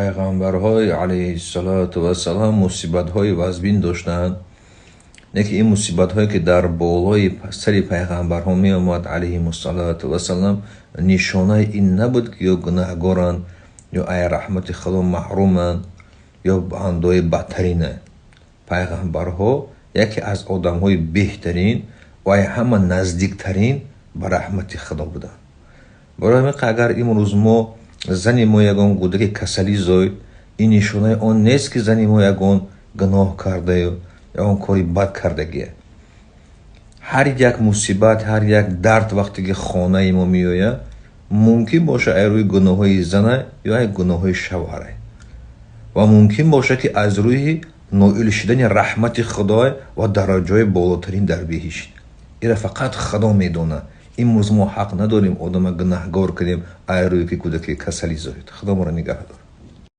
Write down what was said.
Пайғамбарҳои алайҳиссалоту вассалам мусибатҳои вазбин доштанд, не ки ин мусибатҳое, ки дар болои сари пайғамбарҳо меомад алайҳимуссалоту вассалам, нишонаи ин набуд, ки ё гунаҳгоранд, ё ай раҳмати Худо маҳруманд, ё бандои бадтаринанд. Пайғамбарҳо яке аз одамҳои беҳтарин ва ай ҳама наздиктарин ба раҳмати Худо буданд. Барои ҳамин, агар имрӯз мо зани мо ягон кӯдаки касалӣ зоид, ин нишонаи он нест, ки зани мо ягон гуноҳ кардаю ягон кори бад кардагия. Ҳар як мусибат, ҳар як дард, вақте ки хонаи мо меояд, мумкин бошад, ай рӯи гуноҳҳои зана ё ай гуноҳҳои шавҳара ва мумкин бошад, ки аз рӯи ноил шудани раҳмати Худой ва дараҷаҳои болотарин дар биҳишт. Ира фақат Худо медонад. Имрӯз мо ҳақ надорем одама гунаҳгор кунем, ай рӯи ки кӯдаки касалӣ зоид. Худо моро нигаҳ дорад.